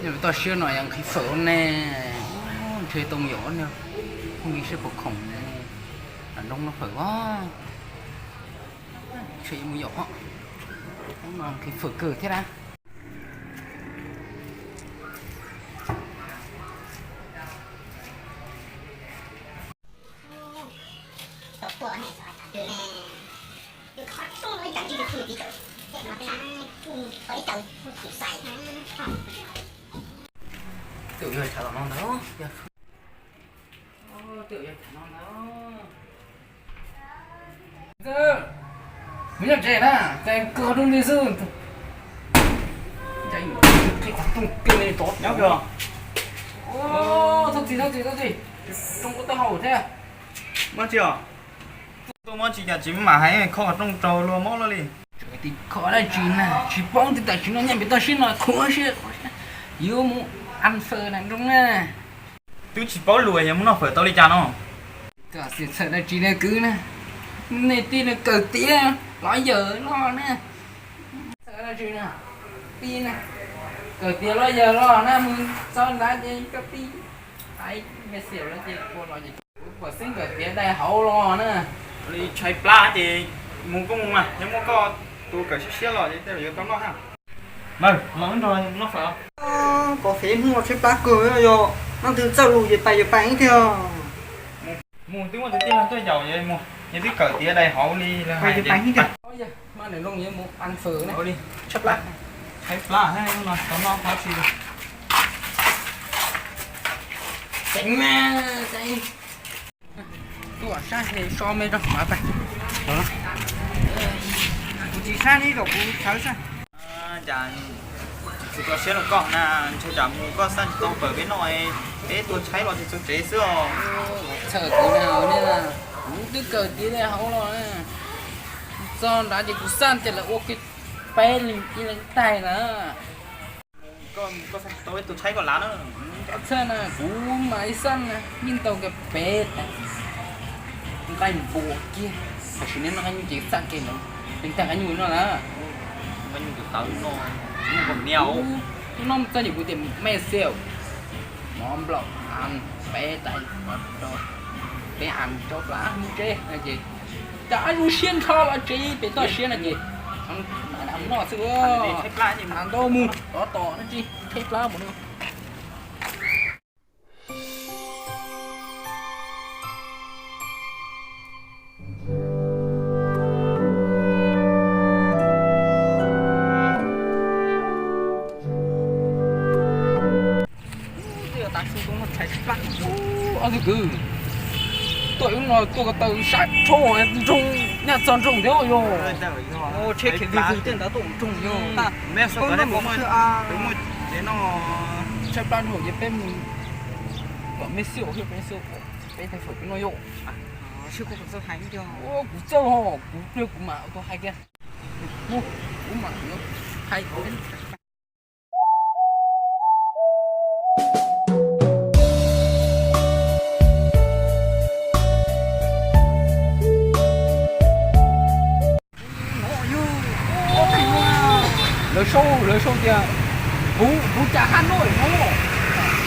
Toj siab no yog nqhis fawm ne, ntshe too yaum ne, phooj ywg seb puas khoom, nroo no fawm os, ntshe yuav mus yaum os, nqhis fawm kawg thiab na. Twb yog tshav los no ntag, twb yog tshav no ntag. Mus nyob tsev na, ces kawg rooj li xwb. Qhib qhov rooj kiag li tod. Nyob kawg. Thauj txim, thauj txim, thauj txim. Rooj kuj tau haum thiab. Mob tsis os? Tuaj mob tsis cas tsis mam hais, kho qhov rooj raug luag mob luaj li. Tim kho dab tsi na, tsis paub, twb tam sim no nyob pem toj siab no khuv siab, yuav mus an fawm na nroo na. Twb tsis paub lus yog mus noj fawm tau li cas no. Koj xav txhawj dab tsi na kwv na, nej tij no kawm tiav los yawg los na. Txhawj dab tsi na, tij na, kawm tiav los yawg los na, mus txog nrad ces koj tij hais me xiam lawm ces ua los ces kuv puas xeeb kawm tiav dai hauv los na. Li tshaib plab ces mus koj mus mas, yog muaj koj tus kawm siab siab los ces tej zaum yuav tau noj ha. Los nrog noj fawm. Pom fev hnub no tshaib plab kawg, yog leej twg txawj lus ces pais yuav pais ib tiag. Mus twb muaj tus tij laug tuaj yaum, yog twb kawm tiav dai hauv li lawv hais. Tshaib plab, tshaib plab no tau noj qhov tsis. Tseev na, tseev. Tuaj sab he so me rau mam pais. Kuv tsis sab li, kom kuv sawv sab. Cas tsis txaus siab rau koj na, ntshe tsam mus koj xaj tsis tau fawm peb noj, peb tuaj tshaib los tsis txog tsev xwb os. Txhawj kuv na, kuv twb kawm tiav dai hauv los na, txog nrad ces kuv xaj tias lawv ua kiag peb ib leeg taig na. Koj, koj xaj tsis tau peb tuaj tshaib koj lav na. Txhawj na, kuv mas ib xaj na yeej tau kiag peb taig nqaij npua kiag. Tam sim no noj qab nyuj ces xaj kiag ntawd, leej taig qab nyuj no na. Qab nyuj tus tawv no, nyuj nkaus niam. Ub, hnub no txog ces kuv tias me xiam, mov nplaum, peb taig, peb as rau plab hnub tseb no ces cas zoo siab nrho los tsev pem toj siab no ces noj xwb. Ntau mus tov tom no tsis tshaib plab mus no. Ob tug kwv, tuaj ib lub no tuaj ko taw sab rho nroog, nyaj txog nroog thiab yog. Tshaib plab nrho ces peb mus kom me xyuam thiab peb xyuam peb taig fawm peb no yom. Kuv txawj ho, kuv pliag kuv mam tau hais kiag. Kuv mam hais. Lawv sau, lawv sau tias npus, npus cas Hà Nội no.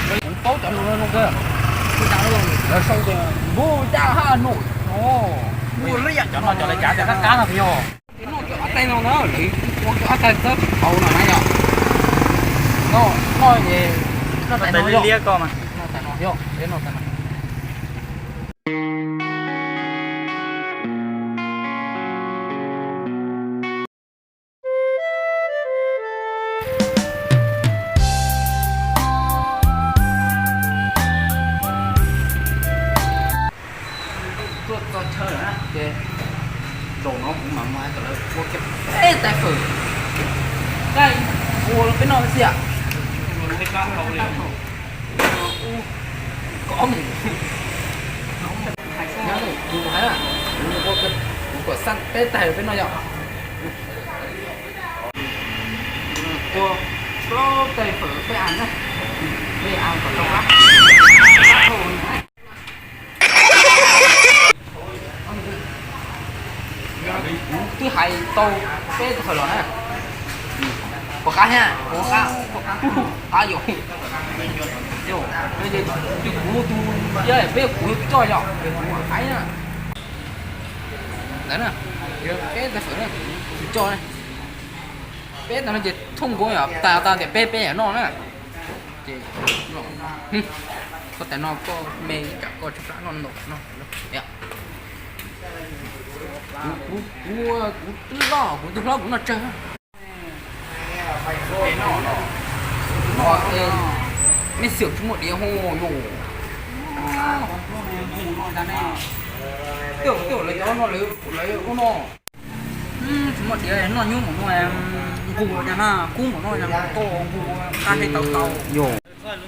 Kuv paub cov lus no zoo kawg. Lawv sau tias npus cas Hà Nội no. Cov no cov lawv cav tias qab qab no yog. Noj cov ab taig no na, lawv ua cov ab taig txawb tsis tau no na yom. Noj, noj es noj tais no yom. Noj tais no yom, peb noj tais no. Tuaj txog chaw lawm na ces zaum no kuv mam mus hais kom lawv ua kiag peb tais fawm, tais ua los peb noj xwb. Kuv hais, kuv kom xaj peb tais peb noj yom. Ua plaub tais fawm peb as na, peb as kom tau qab. Kuv twb hais tau peb tais fawm los na. Puas qab thiab? Puas qab? Qab yom. Yog, kuv tus, peb kuv coj yom, kuv qab na. Ntawd na, peb tais fawm na, kuv coj na. Peb tas no ces thooj nkaus yom, tas tas tias peb peb yam noj na. Ces koj tais no koj me ib tsam koj tshaib plab noj ntau no. Kuv, kuv, kuv twb loj, kuv twb hlob kuv noj tsawg. Mej xyaum tsis muaj diav hos yus. Tej zaum lawv cov no lawv ua no. Tsis muaj diav noj nyuaj npaum no, nqus cas na, kub npaum no cas nqus tau, nqus qab hais tau tau. Yog.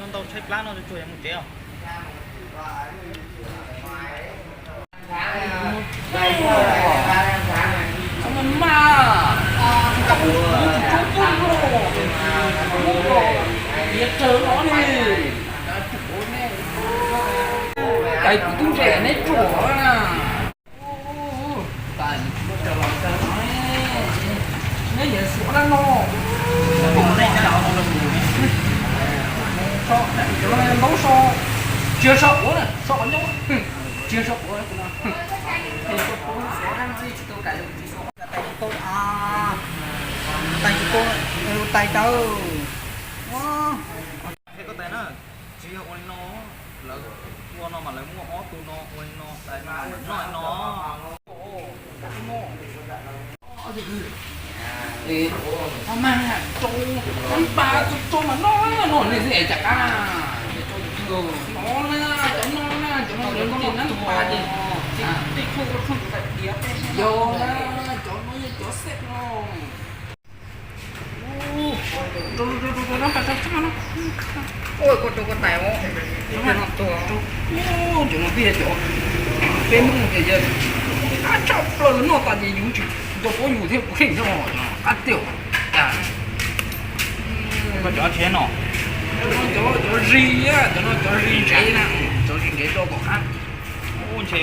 Ntau tshaib plab no tsuag yog mus tsev os. Caiv kuv tub ntse neb tsuam na. Neb yawm suav dab no. Cov no ntaub so, tsis yog so quav na, so quav nyob, tsis yog so quav no. Tais tsis tau, tais tsis tau, tais tawv. Koj tais na, tsis yog ua li no, lawv ua no mas lawv muaj ob tug no ua li no, tais no mas noj li no. Mas rau, rau mas noj no nej xwb es cas qab. No na, cov no na, cov no lawv noj nab pas ces, yog na, cov no yog cov xej no. Ua koj rau koj tais os. Cov no twb yog cov peb Hmoob tias yog qab tshaj plaws, noj tas ces yus tsis tau paub yus thiab kuv kheej thiab os, qab tiag. Koj cov tsis no, cov no cov, cov zis, cov no cov zis ntsev na, cov zis ntsev rau kom qab. Ub, ntshe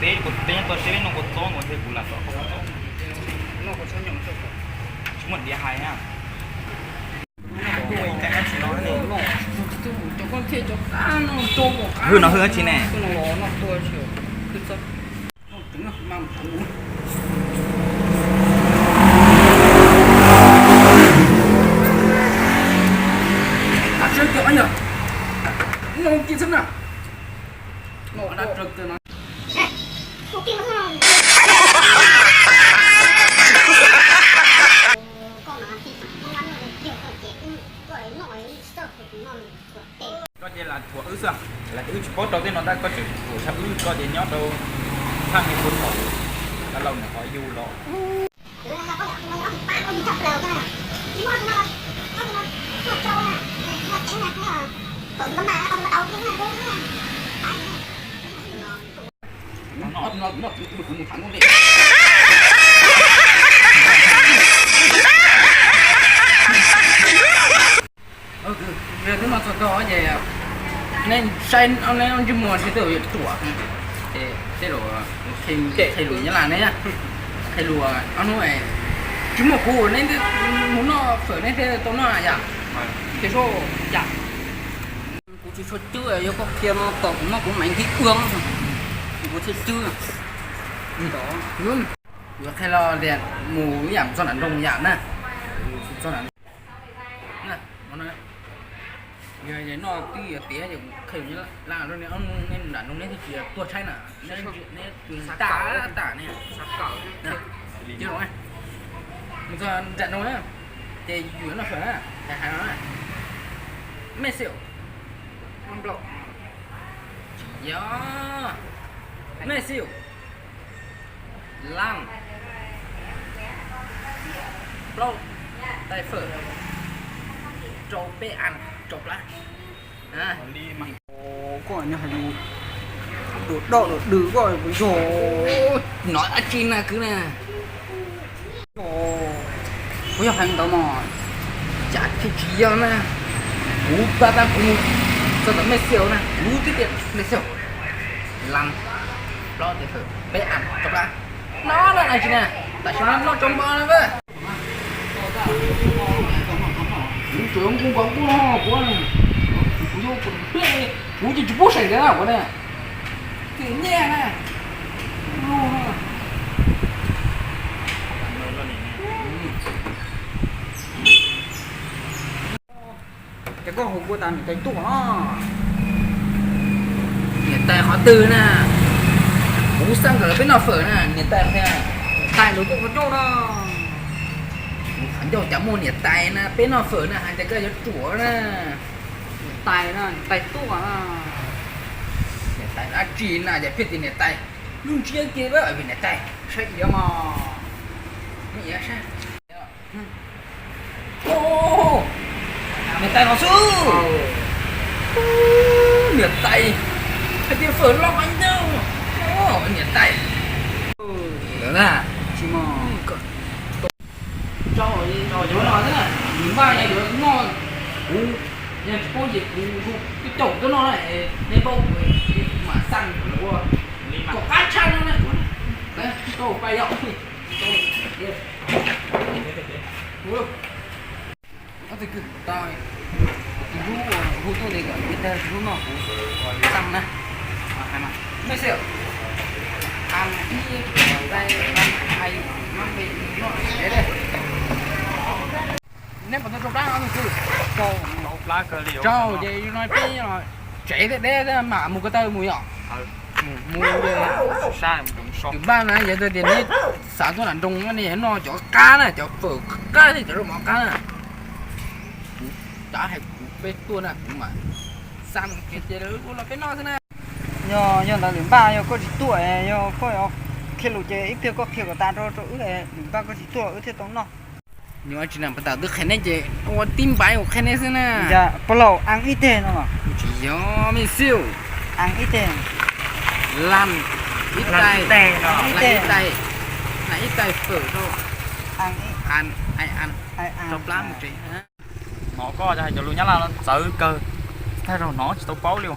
peb, peb nyob toj siab peb noj kua txob nkaus ntshe kuv lam tom qab txob. Tsis muaj diav hais na. Hwj no hwj dab tsi ne? Koj ces lam thuam wb xwb, lam wb tsis paub rau tej no tab koj tseem thuam tshaj wb, koj ces nyob rau thaj me puag thaum dab laug nws qhov yug los. Twb no txog tog ces neb saib neb ntsej muag seb twb yuav ruam, ces tej zaum qhia lus nyab laj ne, qhia lus ob hnub tsis muaj kuv neb mus noj fawm neb thiaj tau noj yom. Ces seb yom, kuv tsis tshua cwb, yog koj qhia no tom kuv noj kuv mam nqhis ua, kuv thiaj cwb. Yuav qhia los tias mus ib yam txog nram nroog yam na, txog nram noj twb yuav tiav, qhia lus nyab laj rau neb, neb mus nram nroog neb thiaj tsis tuag tshaib na, neb tws tas tas ne. Mus txog nram nroog na, ces yus yuav noj fawm na, hais hais no na, mej xwb, tsis yog, mej xwb, laj, plaub tais fawm, rau peb as rau plab. Koj nyob hais lus dum doj dum dws koj puas yog? Nov dab tsi na kwv na? Puas yog hais ntawd no? Cas tsis tsis yog na. Kuv pab tab kuv mus txog tom mej xwb na, kuv twb tias mej xwb. Laj, plaub tais fawm, peb as rau plab. No no dab tsi na? Tam sim no noj tsau npo na. Kuv tsuas nku nkaus kuv no kuv, kuv, kuv ces tsis pub seem ntawd na kuv na. Tsis nyiaj na. Lub no. Ces koj hu kuv tas niam tais tuaj no. Niam tais qhov twg na? Kuv xav kom lawv peb noj fawm na, niam tais qhov, niam tais lawv tuaj qhov ncauj no. Kuv qhov ncauj cas muaj niam tais na, peb noj fawm na, hais tias koj yuav ruam na. Niam tais na, niam tais tuaj na. Niam tais dab tsi na, yog pheej tias niam tais, lub ntsiab kiag vim niam tais saib iav mos. Muab iav saib. Niam tais los xwb. Niam tais, hais tias fawm loj qhov ncauj. Niam tais. Lawm na. Tsis mos. Rau, rau yuav no xwb na, nws npaj yog yuav noj, kuv yog tsis paub ces kuv, kuv caum tuaj noj na, nej paub kuv mam xaj ua kom qab tshaj no na. Rau pais yom. Ob tug kwv, tus hlub hu tuaj li kom ib tag tus hlub noj kuv xaj na. Hais mas, mej xwb, hais ib, hais, hais, noj tsev li. Neb puas tau rau plab no tus kwv? Rau, ces no peb tsev thiab deb mam mus ko taw mus yom. Mus, tus npaj na yog tias neb xav tuaj nram nroog no nej noj cov qab na, cov fawm qab thiab cov zaub mov qab na. Kuv tab hais kuv peb tuaj na kuv mam xaj mus kiag ces ua los peb noj xwb na. Yog, yog ntawd lwm npaj yog koj tsis tuaj, yog koj qhia lus ces ib pliag koj qhia kom tas rau rau wb, lwm npaj koj tsis tuaj wb thiaj tau noj. Nyuam tsis na pas tas twb qhia neb ces ua tib npaiv ua qhia neb xwb na. Pog laus, an ib teg no. Tsis yog me xiu. An ib teg. Lan ib tais, lan ib tais, lan ib tais fawm rau. An, an, rau plab mus tsev. Hnov koj hais cov lus Nyab Laj no txawv kawg, thaij zaug hnov tsis tau paub li.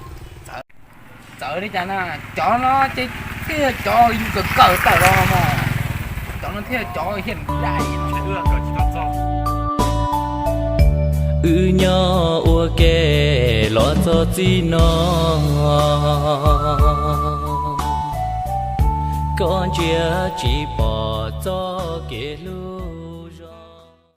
Txawv li cas na, cov no ces thiaj cov yus kawm kawm tawm los mas, cov no thiaj cov hiaj dai. Wb nyob ua ke los txog txij no, koj ntsia tsis pom txoj kev hlub.